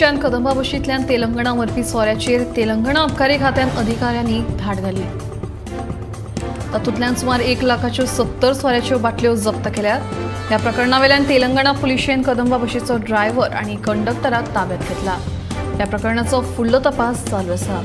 सत्तरीच्यान कदंबा बशींतल्यान तेलंगणा व्हरपी सोऱ्याचेर तेलंगणा अबकारी खात्यान अधिकाऱ्यांनी धाड घाली. तातूंतल्यान सुमार 1 लाखाच्यो 70 सोऱ्याच्यो बाटल्यो जप्त केल्यात. ह्या प्रकरणावेल्यान तेलंगणा पुलिशेन कदंबा बशीचो ड्रायव्हर आनी कंडक्टराक ताब्यात घेतला. ह्या प्रकरणाचो फुडलो तपास चालू आसा.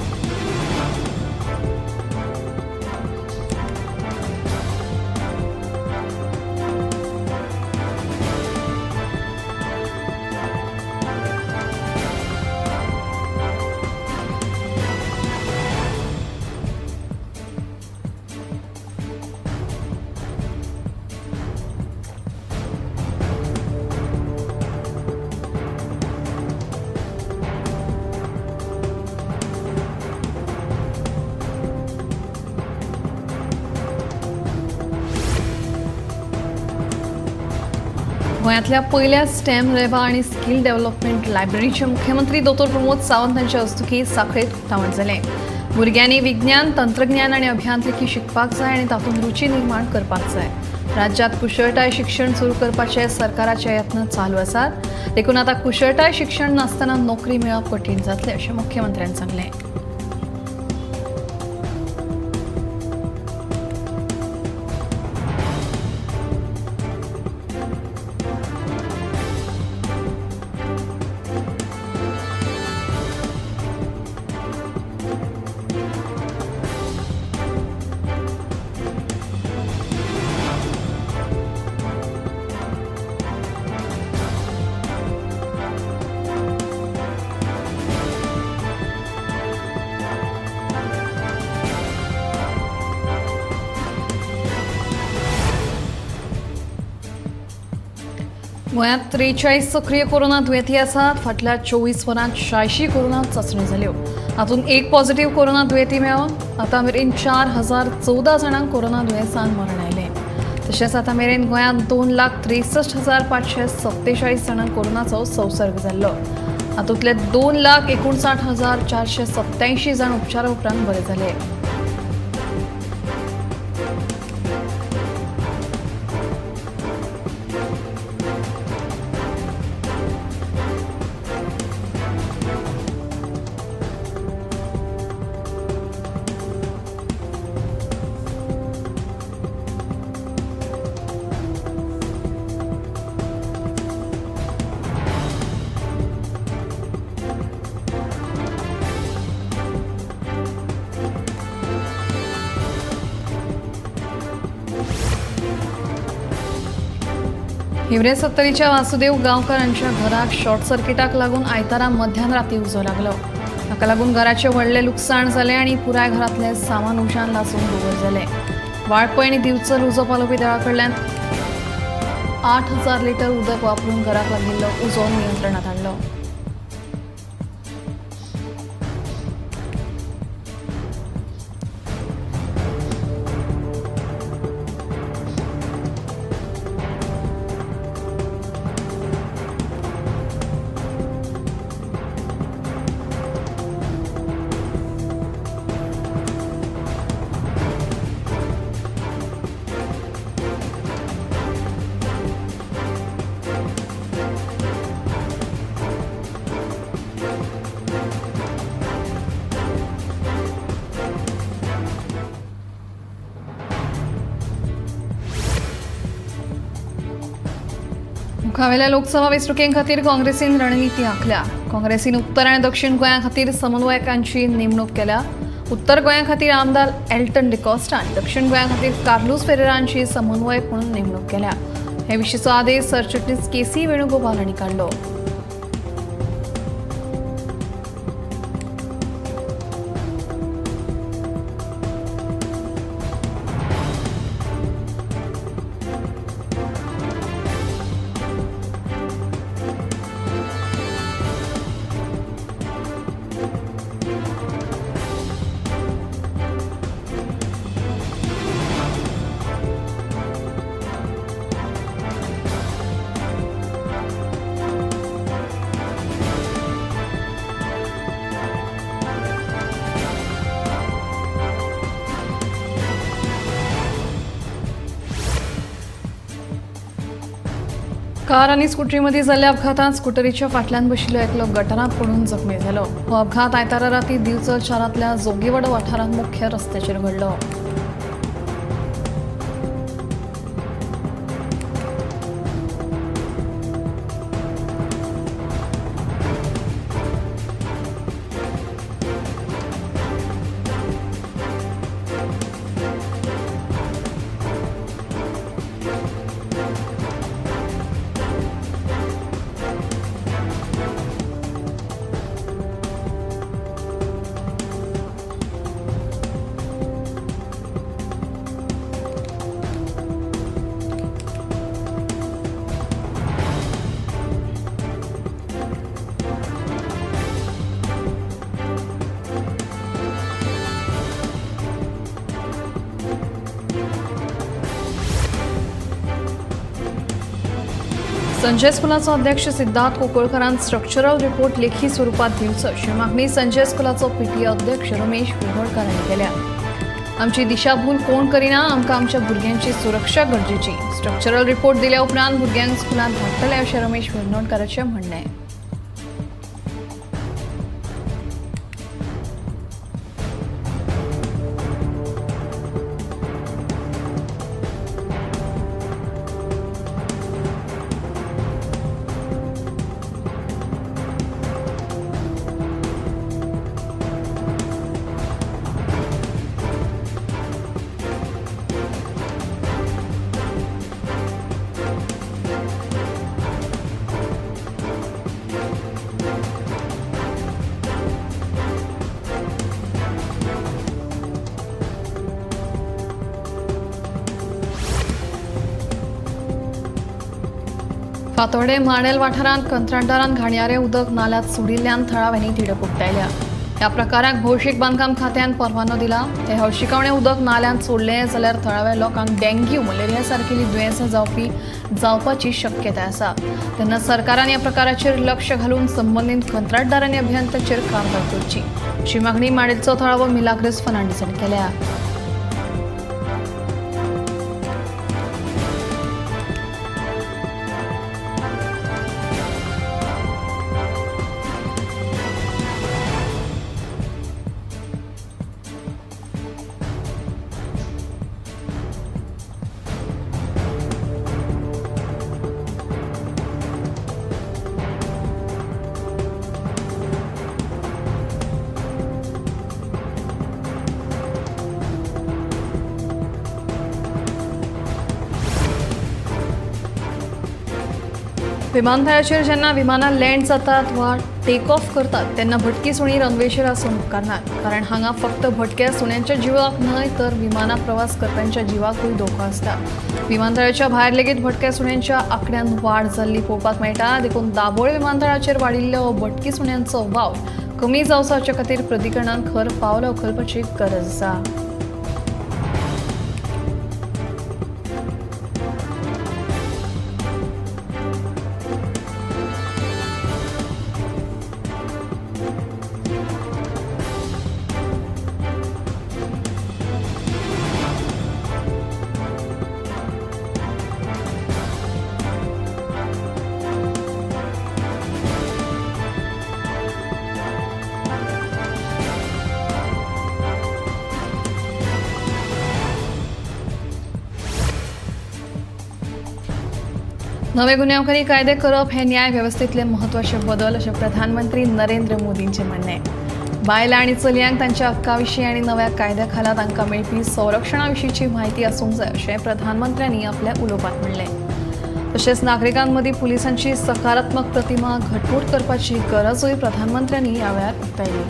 गोंयांतल्या पयल्या स्टेम रेबा आनी स्कील डेव्हलपमेंट लायब्ररीचे मुख्यमंत्री दोतोर प्रमोद सावंत हांच्या हस्तुकीं सांखळेंत उक्तावण जालें. भुरग्यांनी विज्ञान, तंत्रज्ञान आनी अभियांत्रिकी शिकपाक जाय आनी तातूंत रुची निर्माण करपाक जाय. राज्यांत कुशळटाय शिक्षण सुरू करपाचे सरकाराचे यत्न चालू आसात. देखून आतां कुशळटाय शिक्षण नासतना नोकरी मेळप कठीण जातलें अशें मुख्यमंत्र्यान सांगलें. गोंयांत 43 सक्रीय कोरोना दुयेंती आसात. फाटल्या 24 वरांत 86 कोरोना चांचण्यो जाल्यो. हातूंत 1 पॉझिटिव्ह कोरोना दुयेंती मेळ्ळो. आतां मेरेन 4014 जाणांक कोरोना दुयेंसान मरण आयलें. तशेंच आतां मेरेन गोंयांत 2,63,547 जाणांक कोरोनाचो संसर्ग जाल्लो. हातूंतले 2,59,487 जाण उपचारा उपरांत बरे जाले. हिवरे सत्तरीच्या वासुदेव गांवकर हांच्या घराक शॉर्ट सर्किटाक लागून आयतारा मध्यान राती उजो लागलो. हाका लागून घराचें व्हडलें लुकसाण जालें आनी पुराय घरांतलें सामान उज्यान लासून गोबर जालें. वाळपय आनी दिवचल उजो पालोवपी दळा कडल्यान 8000 लिटर उदक वापरून घराक लागिल्लो उजो नियंत्रणांत हाडलो. मुखावेल्या लोकसभा वेंचणुके खातीर काँग्रेसीन रणनिती आंखल्या. काँग्रेसीन उत्तर आनी दक्षिण गोंया खातीर समन्वयकांची नेमणूक केल्या. उत्तर गोंया खातीर आमदार एल्टन डिकॉस्टा आनी दक्षिण गोंया खातीर कार्लूस फेरेरांची समन्वयक म्हणून नेमणूक केल्या. हे विशींचो आदेश सरचिटणीस के सी वेणुगोपाल हांणी काडलो. कार आनी स्कुटरी मदीं जाल्ल्या अपघातांत स्कुटरीच्या फाटल्यान बशिल्लो एकलो गटरांत पडून जखमी जालो. हो अपघात आयतारा राती दिवचल शारांतल्या जोगीवाडो वाठारांत मुख्य रस्त्याचेर घडलो. संजय स्कुलाचो अध्यक्ष सिद्धार्थ कोकळकरान स्ट्रक्चरल रिपोर्ट लेखी स्वरूपात दिवचो अशी मागणी संजय स्कुलाचो पीटीए अध्यक्ष रमेश विरवडकर हांणी केल्या. आमची दिशाभूल कोण करिना, आमकां आमच्या भुरग्यांची सुरक्षा गरजेची. स्ट्रक्चरल रिपोर्ट दिल्या उपरांत भुरग्यांक स्कुलांत धाडटले अशें रमेश विरवणकराचें म्हणणें. फातोर्डे माडेल वाठारांत कंत्राटदारान घाणयारें उदक नाल्यांत सोडिल्ल्यान थळाव्यांनी तिडक उक्तायल्या. ह्या प्रकाराक भौशीक बांदकाम खात्यान परवानो दिला. हे हळशिकावणें उदक नाल्यांत सोडलें जाल्यार थळाव्या लोकांक डेंग्यू, मलेरिया सारकेली दुयेंसां जावपाची शक्यताय आसा. तेन्ना सरकारान ह्या प्रकाराचेर लक्ष घालून संबंदीत कंत्राटदारांनी अभियंत्याचेर कारवाय करची अशी मागणी माडेलचो थळावो मिलाग्रेस फर्नांडीस हांणी केल्या. विमानतळाचेर जेन्ना विमानां लँड जातात वा टेक ऑफ करतात तेन्ना भटकी सुणी रनवेचेर आसूंक उपकारनात, कारण हांगा फक्त भटक्या सुण्यांच्या जिवाक न्हय तर विमानां प्रवास करप्यांच्या जिवाकूय धोको आसता. विमानतळाच्या भायर लेगीत भटक्या सुण्यांच्या आंकड्यान वाड जाल्ली पळोवपाक मेळटा. देखून दाबोळे विमानतळाचेर वाडिल्लो भटकी सुण्यांचो वावर कमी जावचो हाचे खातीर प्राधिकरणान खर पावलां उखलपाची गरज आसा. नवे गुन्यांवकारी कायदे करप हे न्याय वेवस्थेतले म्हत्वाचे बदल अशें प्रधानमंत्री नरेंद्र मोदींचें म्हणणें. बायलां आनी चलयांक तांच्या हक्का विशीं आनी नव्या कायद्या खाला तांकां मेळपी संरक्षणा विशींची म्हायती आसूंक जाय अशें प्रधानमंत्र्यांनी आपल्या उलोवपांत म्हणलें. तशेंच नागरिकां मदीं पुलिसांची सकारात्मक प्रतिमा घटमूट करपाची गरजूय प्रधानमंत्र्यांनी ह्या वेळार उक्तायली.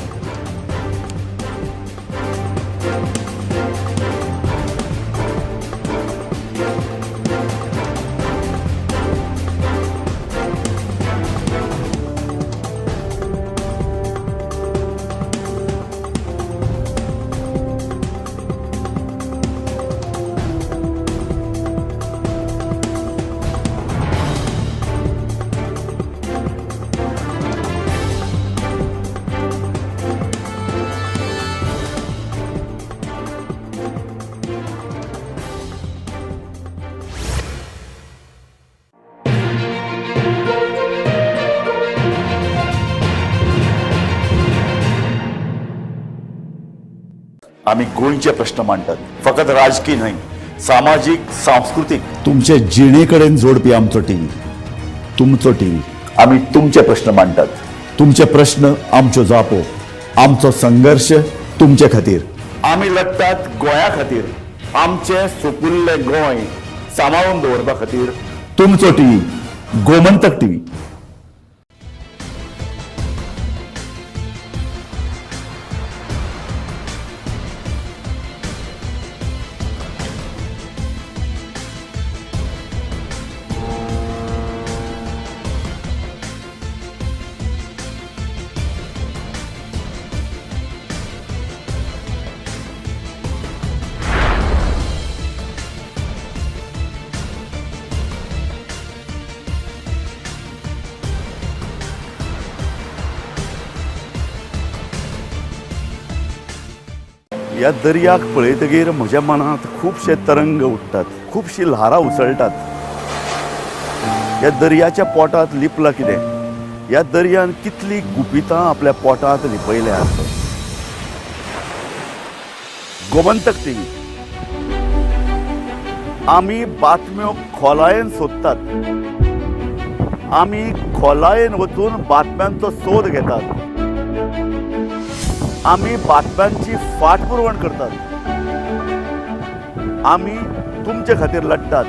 आमी गोंयचे प्रश्न मांडटात, फकत राजकीय न्हय, सामाजीक, सांस्कृतीक, तुमचे जिणे कडेन जोडपी आमचो टीव्ही, तुमचो टीव्ही. आमी तुमचे प्रश्न मांडटात, तुमचे प्रश्न आमच्यो जापो, आमचो संघर्श तुमचे खातीर. आमी लढटात गोंया खातीर, आमचें सुपुल्लें गोंय सांबाळून दवरपा खातीर. तुमचो टीव्ही, गोमंतक टीव्ही. ह्या दर्याक पळयतगीर म्हज्या मनांत खुबशे तरंग उठ्ठात, खुबशीं ल्हारां उसळटात. ह्या दर्याच्या पोटांत लिपलां कितें? ह्या दर्यान कितलीं गुपितां आपल्या पोटांत लिपयल्यात? गोमंतक टीव्ही, आमी बातम्यो खोलायेन सोदतात, आमी खोलायेन वचून बातम्यांचो सोद घेतात, आमी बातम्यांची फाटपुरवण करतात, आमी तुमचे खातीर लढटात,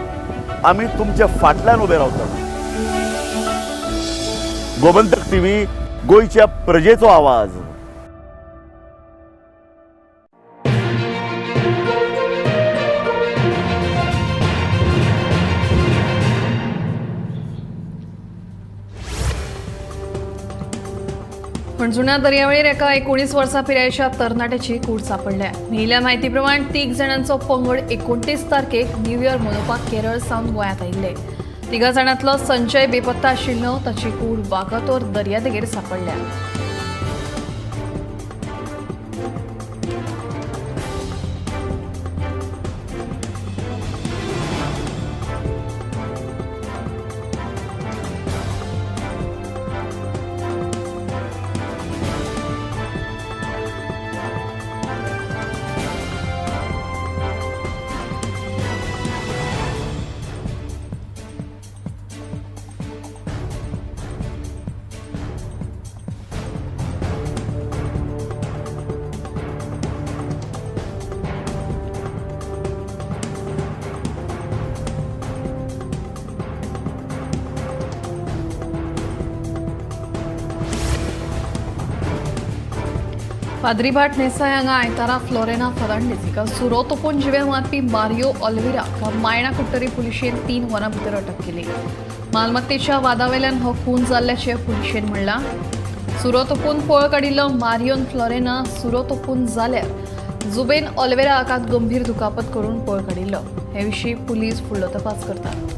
आमी तुमच्या फाटल्यान उबे रावतात. गोमंतक टीव्ही, गोंयच्या प्रजेचो आवाज. हणजुणा दर्यावेळेर एका 19 वर्सां पिरायेच्या तरणाट्याची कूड सापडल्या. मेळिल्ल्या म्हायती प्रमाण 3 जाणांचो पंगड 29 तारखेक न्यू इयर मनोवपाक केरळ सावन गोंयांत आयिल्ले. 3 जाणांतलो संजय बेपत्ता आशिल्लो, ताची कूड वागातोर दर्यादेगेर सापडल्या. पाद्रीभाट नेसाय हांगा आयतारा फ्लोरेना फर्नांडीस हिका सुरो तोपून जिवे मारपी मारियो ऑलिव्हिरा हाका मायणा कुडटरी पुलिशेन 3 वरां भितर अटक केली. मालमत्तेच्या वादावेल्यान हो खून जाल्ल्याचें पुलिशेन म्हणलां. सुरो तोपून पळ काडिल्लो मारियोन फ्लोरेना सुरो तोपून जाल्यार जुबेन ऑलिव्हिरा हाका गंभीर दुखापत करून पळ काडिल्लो. हे विशीं पुलीस फुडलो तपास करतात.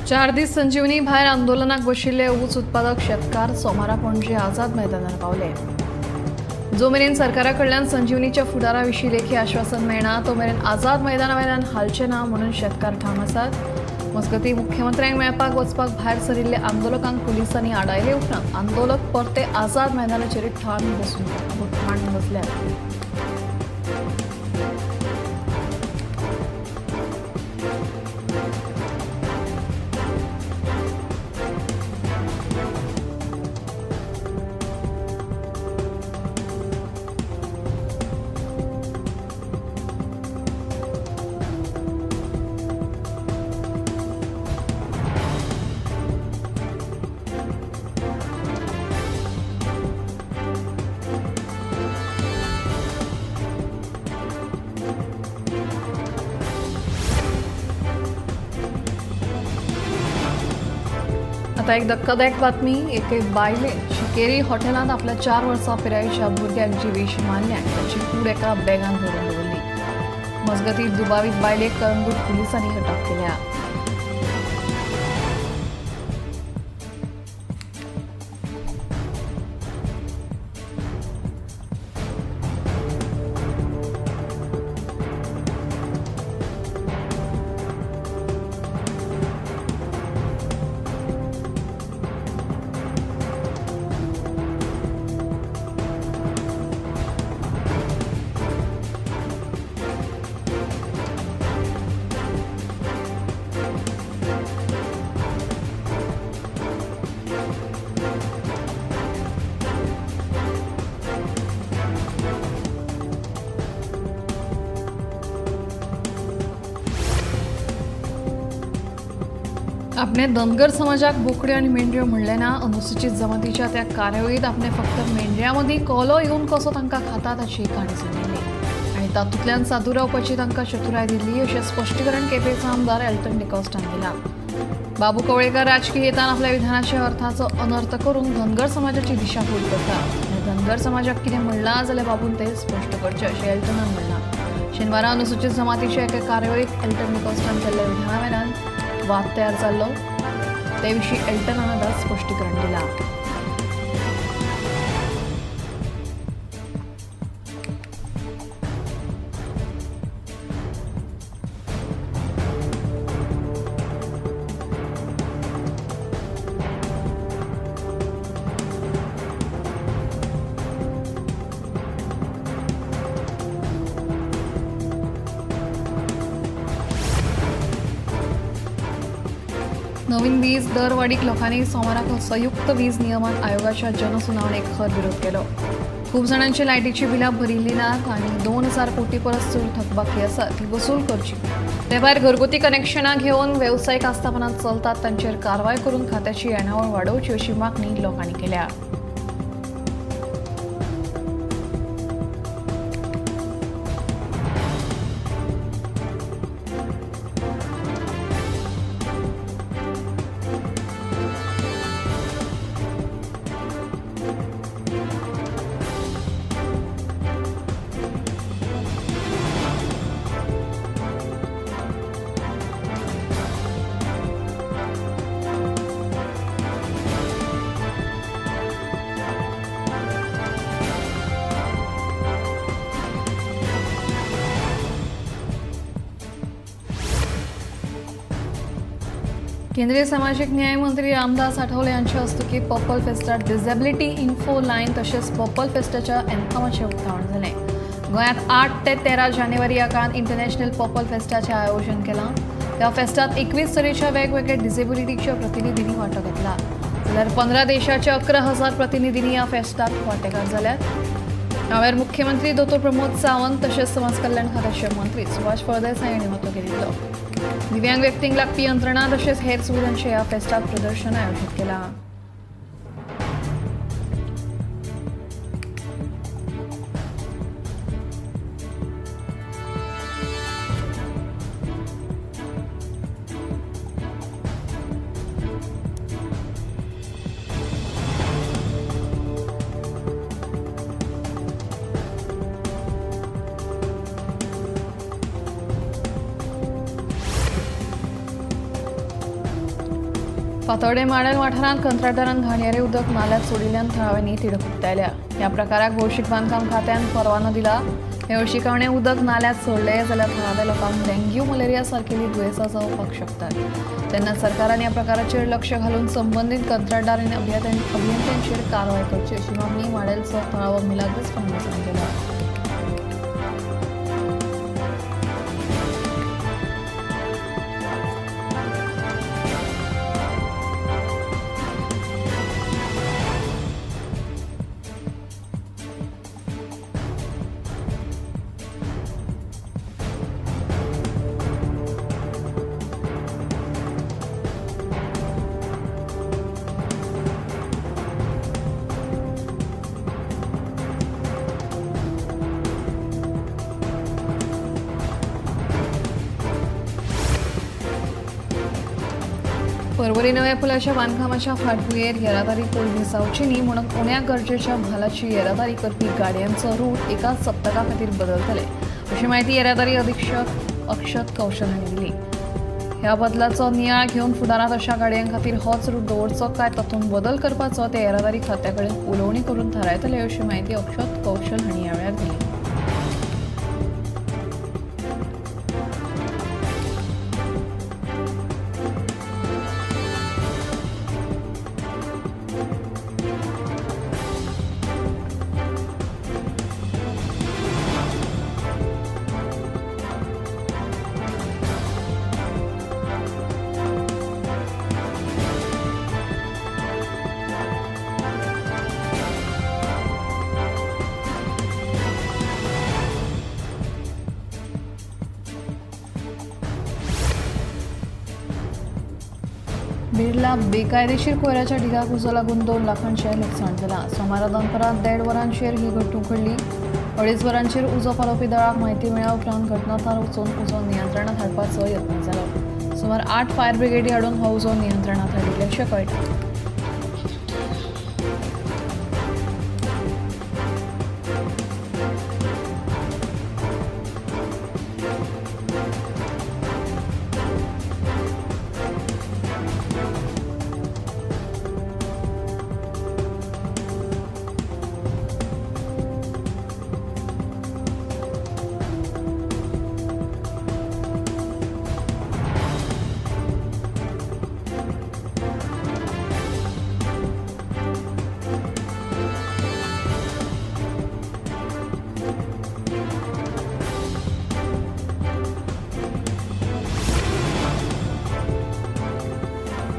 चार दीस संजीवनी भायर आंदोलनाक बशिल्ले ऊस उत्पादक शेतकार सोमारा पणजे आझाद मैदानार पावले. जो मेरेन सरकारा कडल्यान संजीवनीच्या फुडारा विशीं लेखी आश्वासन मेळना तो मेरेन आझाद मैदाना वयल्यान हालचे ना म्हणून शेतकार ठाम आसात. मजगतीं मुख्यमंत्र्यांक मेळपाक वचपाक भायर सरिल्ले आंदोलकांक पुलिसांनी आडायले उपरांत आंदोलक परते आझाद मैदानाचेर ठाण बसल्यात. आता एक धक्कादायक बातमी. एके बायले शिकेरी हॉटेलांत आपल्या 4 वर्सां पिरायेच्या भुरग्याक जिवीश मारले आनी ताची कूड एका बॅगान भरून दवरली. मजगतीं दुबावीत बायलेक कळंगूट पुलिसांनी अटक केल्या. आपणे धनगर समाजाक बोकड्यो आनी मेंढऱ्यो म्हणलें ना. अनुसूचित जमातीच्या त्या कार्यावळींत आपणे फक्त मेंढऱ्यां मदीं कोलो येवन कसो तांकां खाता ताची काणी सांगिल्ली आनी तातूंतल्यान सादूर रावपाची तांकां चतुराय दिल्ली अशें स्पश्टीकरण केपेंचो आमदार एल्टन डिकॉस्टान दिलां. बाबू कवळेकर राजकी हेतान आपल्या विधानाच्या अर्थाचो अनर्थ करून धनगर समाजाची दिशाभूल करता आनी धनगर समाजाक कितें म्हणलां जाल्यार बाबून तें स्पश्ट करचें अशें एल्टनान म्हणलां. शेनवारा अनुसूचित जमातीच्या एका कार्यावळींत एल्टन डिकॉस्टान केल्ल्या विधाना वेल्यान वाद तयार जाल्लो. ते विशीं एल्टनान आतां स्पश्टीकरण दिलां. नवीन वीज दरवाडीक लोकांनी सोमाराक संयुक्त वीज नियमन आयोगाच्या जनसुनावणेक खर विरोध केलो. खूब जाणांची लायटीची बिलां भरिल्ली नात आनी 2000 कोटी परस चड थकबाकी आसा ती वसूल करची. ते भायर घरगुती कनेक्शनां घेवन वेवसायीक आस्थापनां चलतात तांचेर कारवाय करून खात्याची येणावळ वाडोवची अशी मागणी लोकांनी केल्या. केंद्रीय सामाजिक न्याय मंत्री रामदास आठवले यांच्या हस्तुकी पर्पल फेस्टात डिसेबिलिटी इन्फो लायन तशेंच पर्पल फेस्टाच्या एन्थमाचें उक्तावण जालें. गोंयांत 8 ते 13 जानेवारी ह्या काळांत इंटरनॅशनल पर्पल फेस्टाचें आयोजन केलां. ह्या फेस्टात 21 तरेच्या वेगवेगळ्या डिसेबिलिटीच्या प्रतिनिधींनी वांटो घेतला. जाल्यार 15 देशाच्या 11,000 प्रतिनिधींनी ह्या फेस्टात वांटेकार जाल्यात. ह्या वेळार मुख्यमंत्री दोतोर प्रमोद सावंत तशेंच समाज कल्याण खात्याचे मंत्री सुभाष फळदेसाय हांणी वांटो घेतिल्लो. दिव्यांग व्यक्तींक लागपी यंत्रणा तशेंच हेर सुविधांचें ह्या फेस्टात प्रदर्शन आयोजीत केलां. फातोर्डे माडेल वाठारांत कंत्राटदारान घाणयारें उदक नाल्यात सोडिल्ल्यान थळाव्यांनी तिडक उक्तायल्या. ह्या प्रकाराक भौशीक बांदकाम खात्यान परवानो दिला. हे हळशिकावणें उदक नाल्यात सोडलें जाल्यार थळाव्या लोकांक डेंग्यू मलेरिया सारकेली दुयेंसां जावपाक शकतात. तेन्ना सरकारान ह्या प्रकाराचेर लक्ष घालून संबंदीत कंत्राटदार आनी अभियंत्यांचेर कारवाय करची अशी मागणी माडेलचो थळावो मिलाग्रस फर्नांडीसान केला. पर्वरी नव्या पुलाच्या बांदकामाच्या फाटभुंयेर येरादारी कोलवी जावची न्ही म्हणून उण्या गरजेच्या म्हालाची येरादारी करपी गाडयांचो रूट एका सप्तका खातीर बदलतले अशी म्हायती येरादारी अधिक्षक अक्षत कौशल हांणी दिली. ह्या बदलाचो नियाळ घेवन फुडारांत अशा गाडयां खातीर होच रूट दवरचो काय तातूंत बदल करपाचो ते येरादारी खात्या कडेन उलोवणी करून थारायतले अशी म्हायती अक्षत कौशल हांणी ह्या वेळार दिली. बीडला बेकायदेशीर कोयराच्या ढिगाक उजो लागून 2 लाखांचें लुकसाण जालां. सोमारा दनपरां 1.5 वरांचेर ही घडणूक घडली. 2.5 वरांचेर उजो पालोवपी दळाक म्हायती मेळ्ळ्या उपरांत घटनाथळार वचून उजो नियंत्रणांत हाडपाचो यत्न जालो. सुमार 8 फायर ब्रिगेडी हाडून हो उजो नियंत्रणांत हाडिल्ल्याचें कळटा.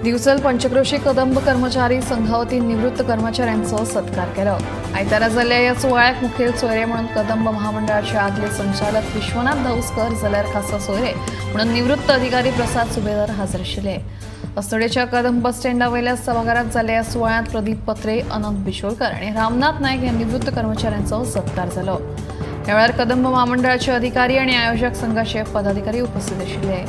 दिवचल पंचक्रोशी कदंब कर्मचारी संघावतीन निवृत्त कर्मचाऱ्यांचो सत्कार केलो. आयतारा जाल्ल्या ह्या सुवाळ्याक मुखेल सोयरे म्हणून कदंब महामंडळाचे आदले संचालक विश्वनाथ धाऊस्कर जाल्यार खासा सोयरे म्हणून निवृत्त अधिकारी प्रसाद सुभेदार हजर आशिल्ले. अस्नोडेच्या कदंब बस स्टँडा वयल्या सभाघरात जाल्ल्या ह्या सुवाळ्यांत प्रदीप पत्रे, अनंत बिशोलकर आनी रामनाथ नायक ह्या निवृत्त कर्मचाऱ्यांचो सत्कार जालो. ह्या वेळार कदंब महामंडळाचे अधिकारी आनी आयोजक संघाचे पदाधिकारी उपस्थित आशिल्ले.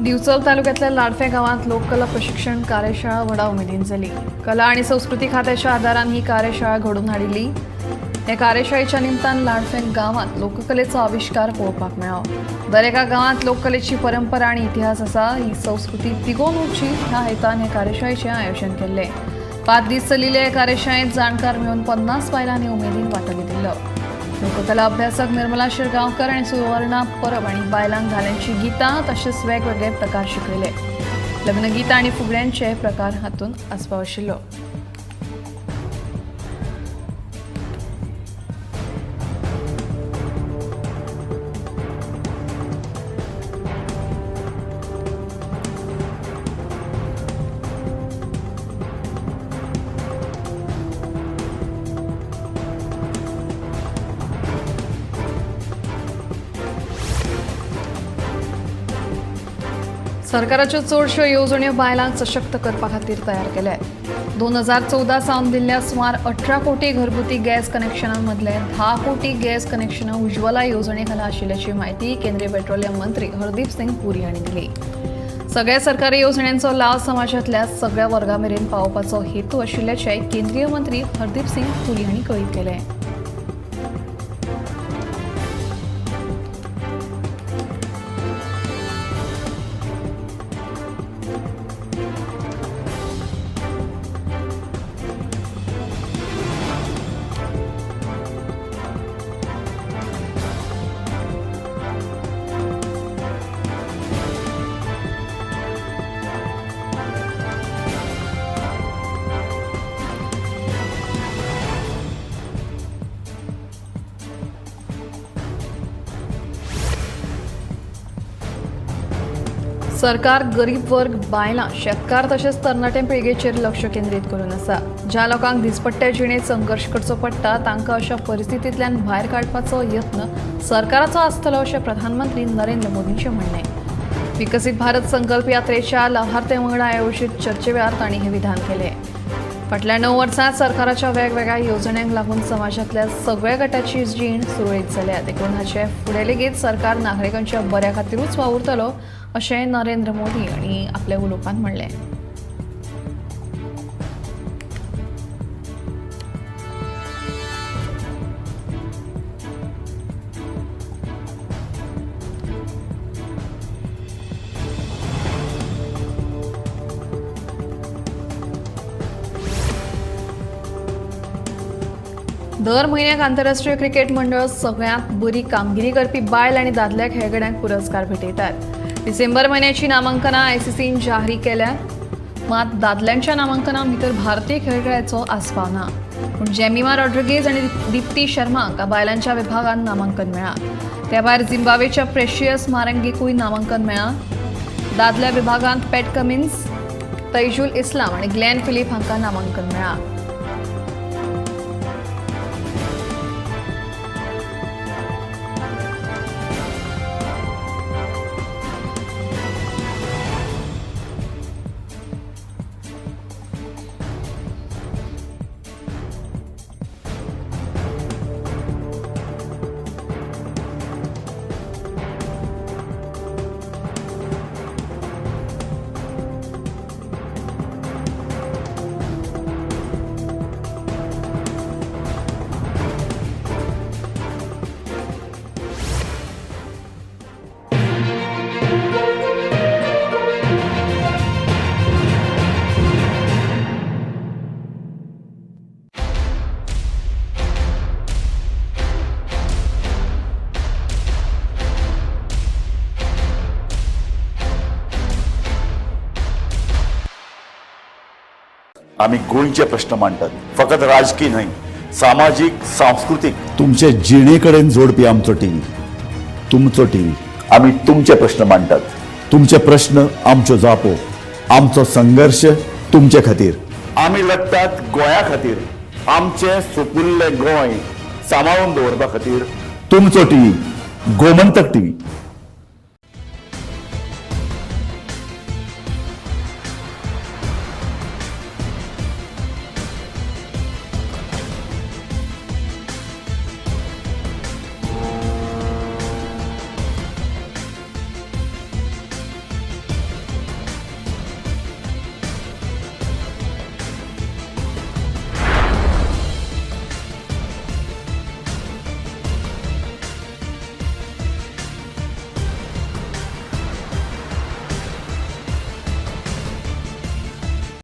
दिवचल तालुक्यातल्या लाडफे गावात लोककला प्रशिक्षण कार्यशाळा व्हडा उमेदीन जाली. कला आणि संस्कृती खात्याच्या आदारान ही कार्यशाळा घडोवन हाडिल्ली. ह्या कार्यशाळेच्या निमतान लाडफे गांवात लोककलेचो आविश्कार पळोवपाक मेळ्ळो. दर एका गांवात लोककलेची परंपरा आणि इतिहास आसा. ही संस्कृती तिगोवन उरची ह्या हेतान हे कार्यशाळेचें आयोजन केल्लें. 5 दीस चलिल्ले हे कार्यशाळेंत जाणकार मेळून 50 बायलांनी उमेदीन वांटो घेतिल्लो. लोककला अभ्यासक निर्मला शिरगांवकर आणि सुवर्णा परब आणि बायलांक धाल्यांची गीतां तशेंच वेगवेगळे प्रकार शिकयले. लग्नगीतां आनी फुगड्यांचे प्रकार हातूंत आस्पाव आशिल्लो. सरकाराच्यो चडश्यो येवजण्यो बायलांक सशक्त करपा खातीर तयार केल्या. 2014 सावन दिल्ल्या सुमार 18 कोटी घरगुती गॅस कनेक्शनां मदले 10 कोटी गॅस कनेक्शनां उज्ज्वला येवजणे खाला आशिल्ल्याची म्हायती केंद्रीय पेट्रोलियम मंत्री हरदीप सिंग पुरी हांणी दिली. सगळ्या सरकारी येवजण्यांचो लाव समाजांतल्या सगळ्या वर्गां मेरेन पावोवपाचो हेतू आशिल्ल्याचें केंद्रीय मंत्री हरदीप सिंग पुरी हांणी कळीत केलें. सरकार गरीब वर्ग, बायलां, शेतकार तशेंच तरणाटे पिळगेचेर लक्ष केंद्रीत करून आसा. ज्या लोकांक दिसपट्ट्या जिणेंत संघर्श करचो पडटा तांकां अशा परिस्थितींतल्यान भायर काडपाचो यत्न सरकाराचो आसतलो अशें प्रधानमंत्री नरेंद्र मोदींचें म्हणणें. विकसीत भारत संकल्प यात्रेच्या लाभार्थ्यां वांगडा आयोजीत चर्चे वेळार तांणी हें विधान केलें. फाटल्या 9 वर्सांत सरकाराच्या वेगवेगळ्या येवजण्यांक लागून समाजांतल्या सगळ्या गटाची जीण सुरळीत जाल्या. देखून हाचे फुडें लेगीत सरकार नागरिकांच्या बऱ्या खातीरूच वावुरतलो अशें नरेंद्र मोदी हांणी आपल्या उलोवपांत म्हणलें. दर म्हयन्याक आंतरराष्ट्रीय क्रिकेट मंडळ सगळ्यांत बरी कामगिरी करपी बायल आनी दादल्या खेळगड्यांक पुरस्कार भेटयतात. डिसेंबर म्हयन्याची नामांकनां आयसीसीन जाहीर केल्यात. मात दादल्यांच्या नामांकनां भितर भारतीय खेळगड्याचो आस्पाव ना. पूण जेमिमा रॉड्रिगेज आनी दीप्ती शर्मा हांकां बायलांच्या विभागांत नामांकन मेळ्ळां. त्या भायर झिम्बाब्वेच्या प्रेशियस मारंगेकूय नामांकन मेळ्ळां. दादल्या विभागांत पॅट कमिन्स, तैजुल इस्लाम आनी ग्लॅन फिलीप हांकां नामांकन मेळ्ळां. आमी गोंयचे प्रश्न मांडटात, फकत राजकी न्हय, सामाजीक, सांस्कृतीक, तुमचे जिणे कडेन जोडपी आमचो टीव्ही, तुमचो टीव्ही. आमी तुमचे प्रश्न मांडटात, तुमचे प्रश्न आमच्यो जापो, आमचो संघर्श तुमचे खातीर. आमी लढटात गोंया खातीर, आमचें सुपुल्लें गोंय सांबाळून दवरपा खातीर. तुमचो टीव्ही, गोमंतक टीव्ही.